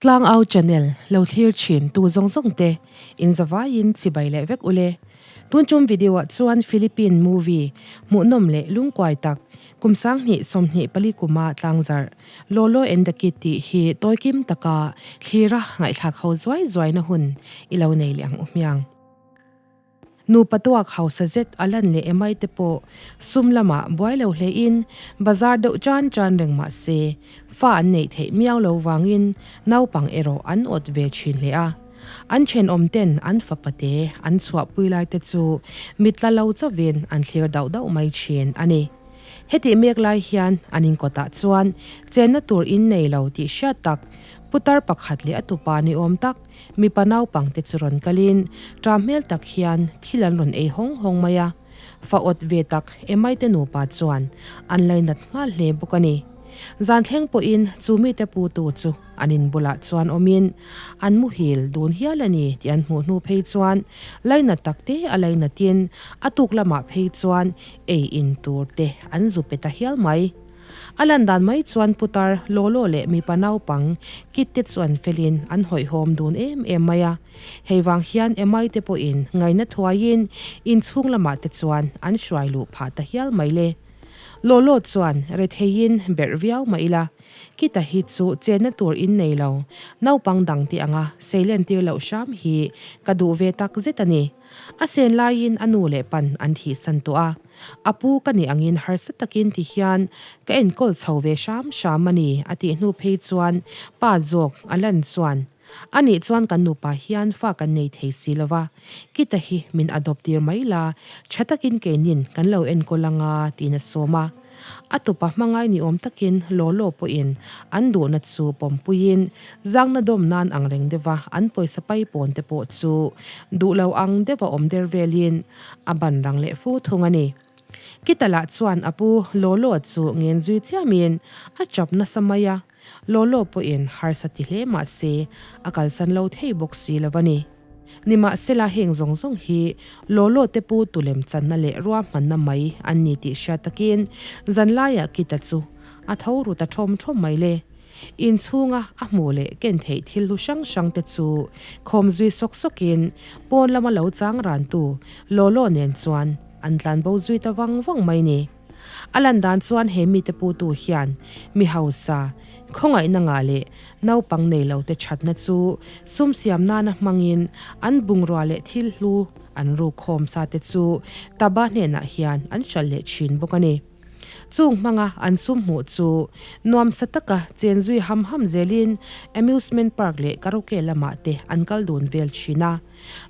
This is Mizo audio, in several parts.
Tlangau channel lo thlir thin tu zawng zawng te in zavaiin chibai leh vek ule. Tun tum video ah chuan Philippine movie hmuhnawm leh lungkuai tak kum 2024 kuma tlangzarh Lolo and the Kid tih hi tawikim taka thlira ngaihthlak ho zuai zuaina hun i lo nei leh ang u hmiang. Nupa tuak hausa zet a lan leh emai te pawh sum lamah buai lo hlein bazar deuh chan chan reng mah se fa an neih theih miau lo vangin naupang erawh an awt ve thin hle a. An thenawm ten an fapa te an chhuahpui lai te chu mitla lo chauhin an thlir dauh dauh mai thin a ni. Hetih mek lai hian an inkawtah chuan chenna tur in nei lo tih hriat tak putar pakhat leh a tupa ni awm tak Mipa naupangte chu rawn kalin ṭah hmel tak hian thil an rawn ei hawng hawng mai a, fa awt ve tak Emmaite nupa chuan an lainat nghal hle bawk a ni. Zan thleng pawhin chu mite putu chu an in bulah chuan awmin an muhil dun hial a ni tih an hmuh hnu phei chuan lainat takte a lainatin a tuk lamah phei chuan ei in tur te an zu pe ta hial mai. A lan dan mai chuan putar Lolo leh mipa naupang Kit te chu an felin an hawihhawm dun em em mai a. Hei vang hian Emai te pawhin ngaina thuaiin inchhung lamah te chuan an hruai luh phah ta hial mai le. Lolo chuan retheiin berh viau mah ila, Kita hi chu chenna tur in nei lo, naupang dang te anga seilen tir loh hram hi ka duh ve tak zet a ni. A sen laiin a nu leh pan an thihsan tawh a, a pu ka nih angin harsa takin ti hian ka enkawl chho ve hram hram a ni a tih hnu phei chuan pa zawk a lan chuan a nih chuan kan nupa hian fa kan nei thei si lo va, Kita hi min adopt tir mai la, tha takin keinin kan lo enkawl anga tiin a sawm a. A tupa hmangai ni awm takin law law pawhin an duhna chu pawmpuiin zangna dawm nan ang reng deuha an pawisa paipawn te pawh chu duh lo ang deuha awm der velin a ban rang leh fu thung a ni. Kitala chuan a pu law law chu ngen zui chiamin a chap nasa mai a, law law pawhin harsa ti hle mah se a kalsan lo thei bawk si lo a ni. Nimahsela heng zawng zawng hi Lolo te pu tulem channa leh ruahmanna mai an ni tih hriat takin zanlaiah Kita chu a tho ru ta ṭhawm ṭhawm mai le. Inchhunga a hmuh leh ken theih thil hlu hrang hrang te chu khawm zui sawk sawkin pawn lama lo chang rantu Lolo nen chuan an tlanbo zui ta vang vang mai ni. A lan dan chuan he mite putu hian mi hausa, khawngaihna ngah leh naupang nei lo te thatna chu sum siam nana hmangin an bungrua leh thil hlu an ruk khawm sa te chu Taba hnenah hian an hralh leh thin bawk a ni. Chung hmanga an sum hmuh chu nuamsa taka chen zui ham ham zelin amusement park leh karaoke lamah te an kal dun vel thin a.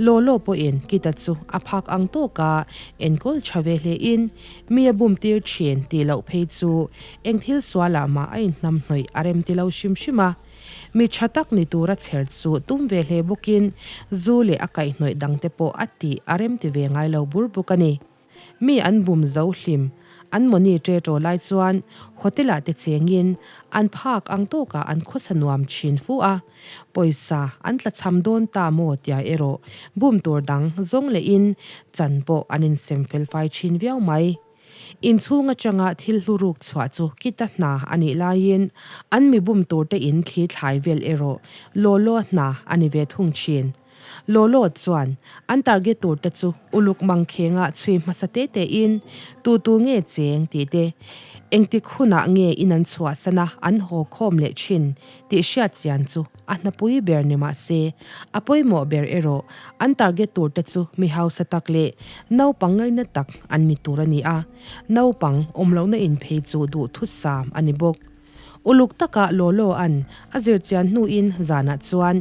Law law pawhin Kita chu a phak ang tawka enkawl tha ve hlein mi a bum tir thin tih loh phei chu eng thil sualah mah a inhnam hnawih a rem ti lo hrim hrim a. Mi tha tak ni tura chher chu tum ve hle bawkin zu leh a kaihhnawih dangte pawh a tih a rem ti ve ngai lo bur bawk a ni. Mi an bum zo hlim, an mawni ṭe ṭaw lai chuan hotel ah te chengin an phak ang tawkah an khawsa nuam ṭhin fu a, pawisa an tla cham dawn ta maw tia erawh bum tur dang zawng lehin chan pawh an insem fel fai ṭhin viau mai. Inchhung aṭanga thil hlu ruk chhuah chu kita hna a nih laiin an mi bum tur te in thli thlai vel erawh law law hna a ni ve thung ṭhin. Lolo chuan an target tur te chu uluk mangkhenga chhui hmasa te te in tu tu nge cheng tih te, engtik hunah nge in an chhuahsan a an haw khawm leh thin tih hriat chian chu a hnapui ber ni mah se, a pawimawh ber erawh an target tur te chu mi hausa tak leh naupang ngaina tak an ni tur a ni a, naupang awmlohna in phei chu duhthusam a ni bawk. Uluk taka Lolo-a'n a zir chian hnuin zanah chuan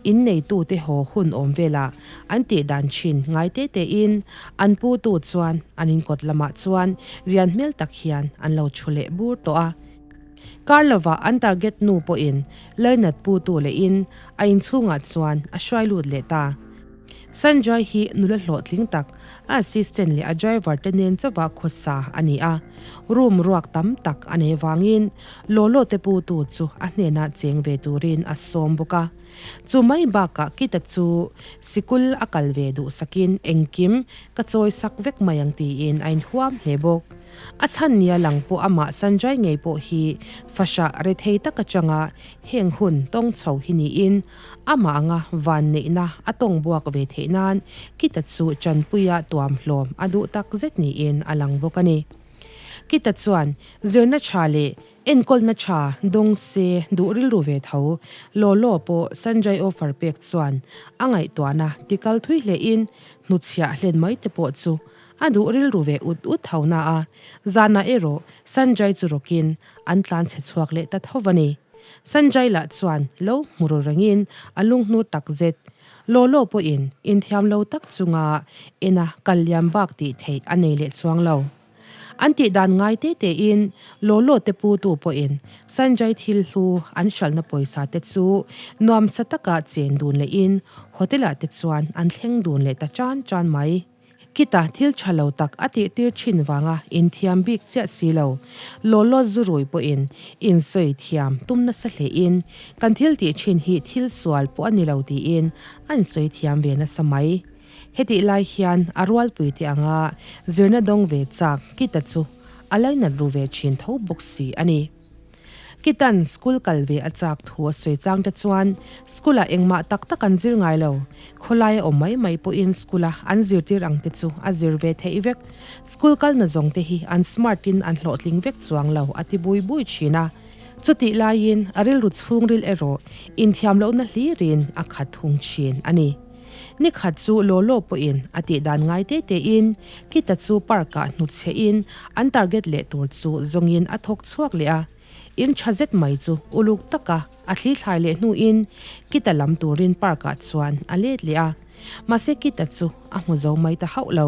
in neitute haw hun awm velah an tih dan thin ngai te tein an putu chuan an inkawt lamah chuan rian hmel tak hian an lo thu leh bur tawh a. Kar lovah an target nu pawhin Lernat putu lehin a inchhungah chuan a hruai lut leh ta. Sanjay hi nula hlawhtling tak, a assistant leh a driver te nen chauha khawsa a ni a. Room ruak tam tak a nei vangin Lolo te putu chu a hnenah cheng ve turin a sawm bawk a. Chu mai bakah Kita chu sikul a kal ve duhsakin engkim ka chawisak vek mai ang tiin a inhuam hle bawk. A chhan nia lang pawh amah Sanjay ngei pawh hi fahrah rethei tak atanga heng hun tawng chho hi niin amah anga vanneihna a tawng buak ve theih nan Kita chu tanpuia tuam hlawm a duh tak zet niin a lang bawk a ni. Kita chuan zirna tha leh Enkawlna tha dawng se duh rilru ve tho. Law law pawh Sanjay offer pek chuan a ngaihtuahna tikal thui hlein hnutchhiah hlen mai te pawh chu a duh rilru ve ut ut tho na a, zanah erawh Sanjay chu rawkin an tlan chhe chhuak leh ta tho va ni. Sanjay lah chuan lo hmu ru rengin a lunghnur tak zet. Law law pawhin inthiam lo tak chunga ena kal liam bak tih theih a nei leh chuang lo. An tih dan ngai te tein law law te pu tu pawhin Sanjay thil hlu an hralhna pawisa te chu nuamsa taka chen dun lehin hotel ah te chuan an thleng dun leh ta chan chan mai. Khita thil tha lo tak a tih tir thin vanga inthiam bik chiah si lo. Law law zurui pawhin insawi thiam tum nasa hlein kan thil tih thin hi thil sual pawh a ni lo tiin a insawi thiam ve nasa mai. Hetih lai hian a rualpui te anga zirna dawng ve chak Kita chu a lainat ru ve thin tho bawk si a ni. Kita'n school kal ve a chak thu a sawi chang te chuan school-ah engmah tak tak an zir ngai lo, khawlaia awm mai mai pawhin school-a an zirtir ang te chu a zir ve theih vek. School kalna zawng te hi an smart-in an hlawhtling vek chuang lo a ti bui bui thin a. Chutih laiin a rilru chhungril erawh inthiamlohna hlirin a khat thung thin a ni. Ni khat chu law law pawhin a tih dan ngai te tein Kita chu park-ah hnutchhehin an target leh tur chu zawngin a thawk chhuak leh a. In tha zet mai chu uluk taka a thli thlai leh hnuin Kita lam turin park-ah chuan a let leh a. Mahse Kita chu a hmu zo mai ta hauh lo.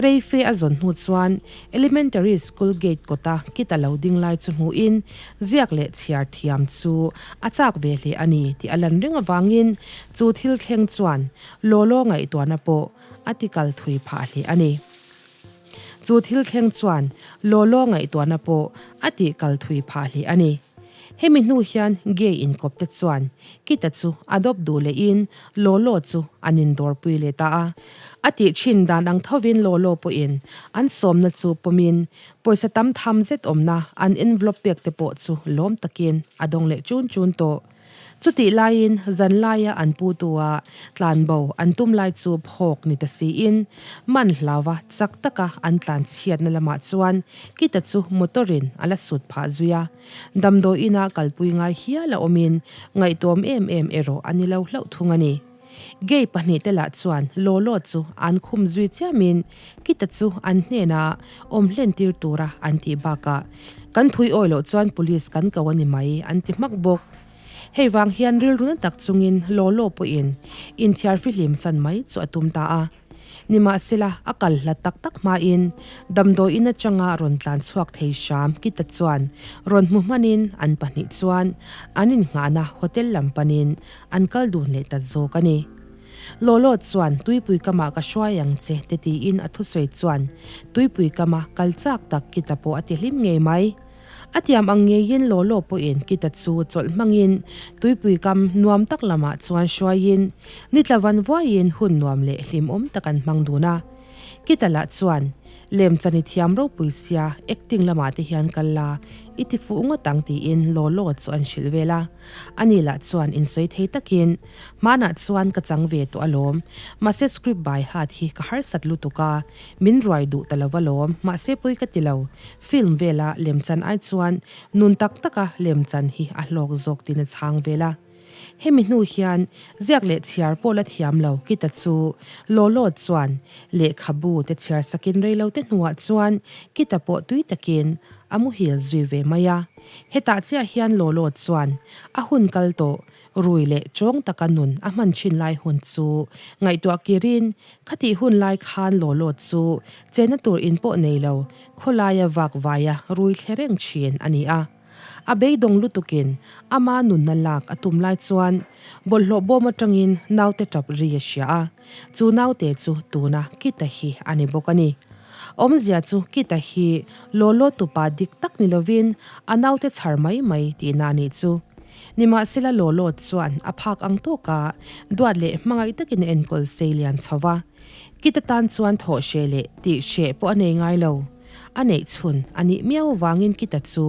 Rei fe a zawn hnu chuan Elementary School gate kawta Kita lo ding lai chu hmuhin ziak leh chhiar thiam chu a chak ve hle a ni tih a lan reng avangin chu thil thleng chuan Lawlaw ngaihtuahna pawh a ti kal thui phah hle a ni. Chu thil thleng chuan Lawlaw ngaihtuahna pawh a ti kal thui phah hle a ni. Hemi hnu hian gay inkawp te chuan Kita chu a dawp duh lehin Lawlaw chu an indawrpui leh ta a. A tih thin dan ang thovin Lawlaw pawhin an sawmna chu pawmin pawisa tam tham zet awmna an envelope pek te pawh chu lawm takin a dawng leh chun chun tawh. Chutih laiin zan laia an putua tlanbo an tum lai chu phawk ni ta siin man hlauva chak taka an tlan chhiatna lamah chuan Kita chu motor-in a la sut phah zui a. Damdawi ina kalpui ngai hial a awmin ngaihtuam em em erawh a ni lo hlauh thung a ni. Gay pahnihte lah chuan law law chu an khum zui chiamin Kita chu an hnenah awm hlen tir tura an tih bakah kan thui awi loh chuan police kan ko a ni mai an ti hmak bawk. Hei vang hian rilru na tak chungin law law pawhin inthiar fihlim san mai chu a tum ta a. Nimahsela, a kal hlat tak tak hmain damdawi in atanga rawn tlan chhuak thei hram Kita chuan rawn hmu hmanin an pahnih chuan an innghahna hotel lam panin an kal dun leh ta zawk a ni. Lawlaw chuan tuipui kamah ka hruai ang che te tiin a thusawi chuan tuipui kama kal chak tak Kita pawh a ti hlim ngei mai. A tiam ang ngeiin Lawlaw pawhin Kita chu chawlh hmangin tuipui kam nuam tak lamah chuan hruaiin nitla van vuaiin hun nuam leh hlimawm tak an hmang dun a. Kita lah chuan lemchan i thiam ropui sia acting lamah te hian kal la i ti fuh ngawt ang tiin Lawlaw chu an hrilh vel a. Ani lah chuan insawi thei takin hmanah chuan ka chang ve tawh alawm mahse script by heart hi ka harsat lutuk a min ruai duh ta lo alawm mahse pawi ka ti lo Film vela lemchan ai chuan nun tak taka lemchan hi a hlawk zawk tin a chhang vel a. Hemi hnu hian ziak leh chhiar pawh la thiam lo Kita chu Lawlaw chuan lehkhabu te chhiar sakin reilote hnuah chuan Kita pawh tui takin a muhil zui ve mai a. Hetah chiah hian Lawlaw chuan a hun kal tawh Rui leh chawng taka nun a hman thin lai hun chu ngaihtuah kirin khatih hun lai khan Lawlaw chu chenna tur in pawh nei lo khawlaia vak vaia rui thle reng thin a ni a. A beidawng lutukin ama nunna lak a tum lai chuan bawlhhlawh bawm atangin naute tap ri a hria a, chu naute chu tuna Kita hi a ni bawk a ni. Awmzia chu Kita hi Lawlaw tupa dik tak ni lovin a naute chhar mai mai tihna a nih chu. Nimahsela Lawlaw chuan a phak ang tawka duat leh hmangaih takin a enkawl sei lian chho va. Kita tan chuan thawh hreh leh tih hreh pawh a nei ngai lo. A neih chhun a nih miau vangin Kita chu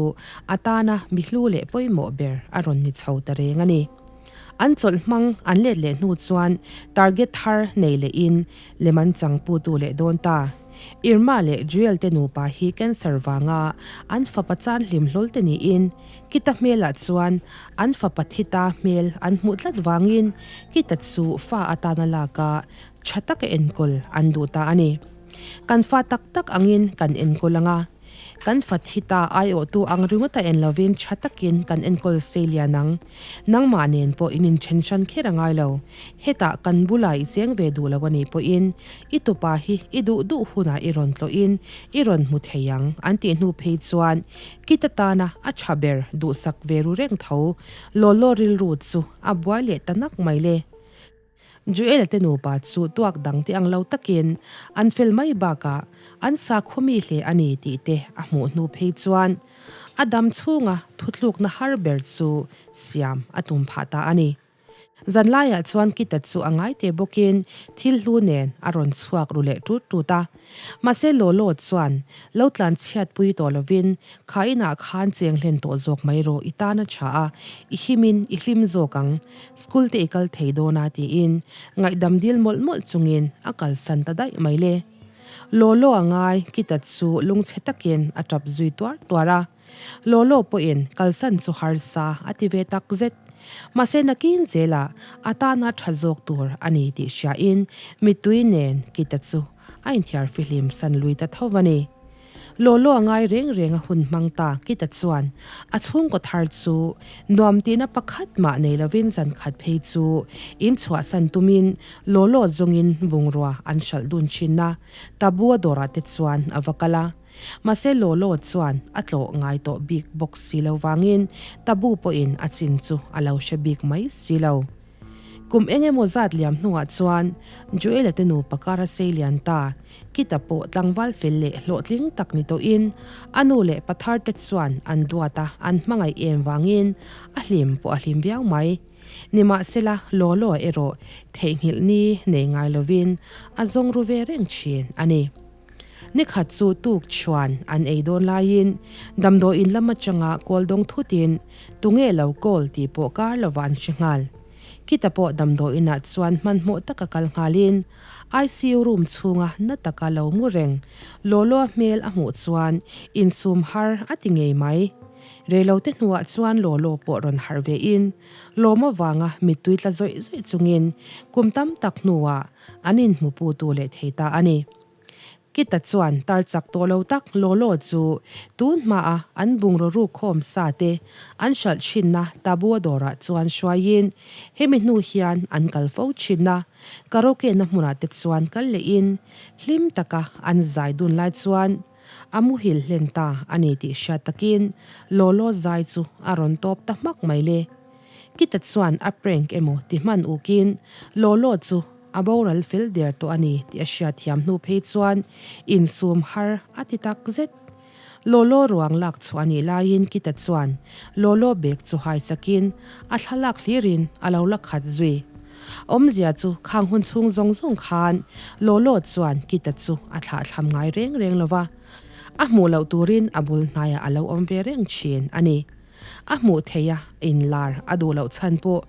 a tana mi hlu leh pawimawh ber a rawn ni chho ta reng a ni. An chawlh hmang an let leh hnu chuan target thar nei lehin lem an chang putu leh dawn ta. Irma leh Joel te nupa hi cancer vanga an fapa chan hlim hlawl te niin Kita hmelah chuan an fapa thi ta hmel an hmuh tlat vangin Kita chu fa atana laka tha taka enkawl an duh ta a ni. Kan fa tak tak angin kan enkawl ang a, kan fa thi ta aiawhtu ang ringawta en lovin tha takin kan enkawl sei lian ang. Nangmah nen pawh in inthen hran kher a ngai lo. Hetah kan bulah i cheng ve duh lo a nih pawhin i tupa hi i duh duh hunah i rawn tlawhin i rawn hmu thei ang an tih hnu phei chuan Kit atana a tha ber duhsak ve ru reng tho law law rilru chu a buai leh ta nak mai le. Joel te nupa chu tuak dang te ang lo takin an fel mai bakah an sakhaw mi hle a ni tih te a hmuh hnu phei chuan a dam chhunga thuthlukna har ber chu siam a tum phah ta a ni. Zanlaiah chuan Kita chu a ngai te bawkin thil hlu nen a rawn chhuak ru leh tut tut a. Mahse Lolo chuan lo tlan chhiatpui tawh lovin Kha inah khan cheng hlen tawh zawk mai rawh, i tan a tha a, i himin i hlim zawk ang, school te i kal thei dawn a tiin ngaihdam dil mawlh mawlh chungin a kalsan ta daih mai le. Lolo a ngai, Kita chu lungchhe takin a tap zui tuar tuar a. Lolo pawhin kalsan chu harsa a ti ve tak zet. Mahse nakin zelah a tana tha zawk tur a ni tih hriain mittui nen Kita chu a inthiar fihlim san lui ta tho a ni. Lolo a ngai reng reng a hun hmang ta Kita chuan a chhungkaw thar chu nuam tihna pakhat mah nei lovin zan khat phei chu in chhuahsan tumin Lolo zawngin bungrua an hralh dun thin a, Tabua dawrah te chuan a va kal a. Mahse Lolo chuan a tlawh ngai tawh bik bawk si lo vangin Tabu pawhin a chin chu a lo hre bik mai si lo. Kum eng emaw zat liam hnuah chuan Joel-a te nupa kar a sei lian ta. Kita pawh tlangval fel leh hlawhtling tak ni tawhin a nu leh pa thar te chuan an duat a, an hmangaih em vangin a hlim pawh a hlim viau mai. Nimahsela, Lolo erawh theihnghilh ni nei ngai lovin a zawng ru ve reng thin a ni. Ni khat chu tuk chhuan an ei dawn laiin damdawiin lam atanga kawl dawng thutin tunge lo kawl tih pawh kar lova an hre nghal. Kita pawh damdawiinah chuan hmanhmawh taka kal nghalin ICU room chhunga na taka lo mu reng Loloa hmel a hmuh chuan insum har a ti ngei mai. Reilote hnuah chuan Lolo pawh rawn harh vein lawm avanga mittui tla zawih zawih chungin kum tam tak hnuah an inhmuputu leh thei ta a ni. Kita chuan tar chak tawh lo tak law law chu tun hmaa an bungraw ruk khawm sa te an hralh thinna Tabua dawrah chuan hruaiin hemi hnu hian an kal fo thin a, karaoke na hmunah te chuan kal lehin hlim taka an zai dun lai chuan a muhil hlen ta a ni tih hriat takin law law zai chu a rawn tawp ta hmak mai le. Kita chuan a prank emaw ti hman ukin law law chu a boral fel der tawh a ni tih a hriat thiam hnu phei chuan insum har a ti tak zet. Lolo ruang lak chhuah a nih laiin Kita chuan Lolo bag chu hai chakin a thlalak hlirin a lo la khat zui. Awmzia chu khang hun chhung zawng zawng khan Lolo chuan Kita chu a thlahthlam ngai reng reng lo va, a hmuh loh turin a bul hnaiah a lo awm ve reng thin a ni. A hmuh theih a, inlar a duh loh chhan pawh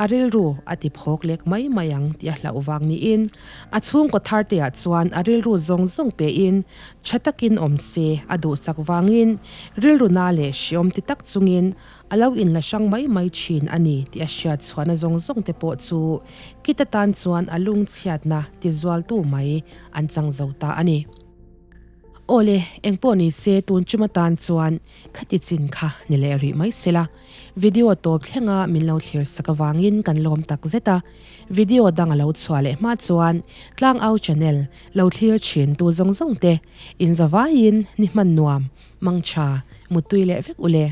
a rilru a ti phawk lek mai mai ang tih a hlauh vang niin a chhungkaw thar te ah chuan a rilru zawng zawng pehin tha takin awm se a duhsak vangin rilru na leh hriawm ti tak chungin a lo inla hrang mai mai thin a ni tih a hriat chhuahna zawng zawng te pawh chu Kita tan chuan a lungchhiatna tizualtu mai an chang zo ta a ni. Awle, engpawh ni se tun chuma tan chuan khati chin kha ni leh rih mai sela. Video tawp thlenga min lo thlir sak avangin kan lawm tak zet a. Video dang a lo chhuah leh hma chuan Tlangau channel lo thlir thin tu zawng zawng te in zavaiin ni hman nuam, mangtha, muttui leh vek ule.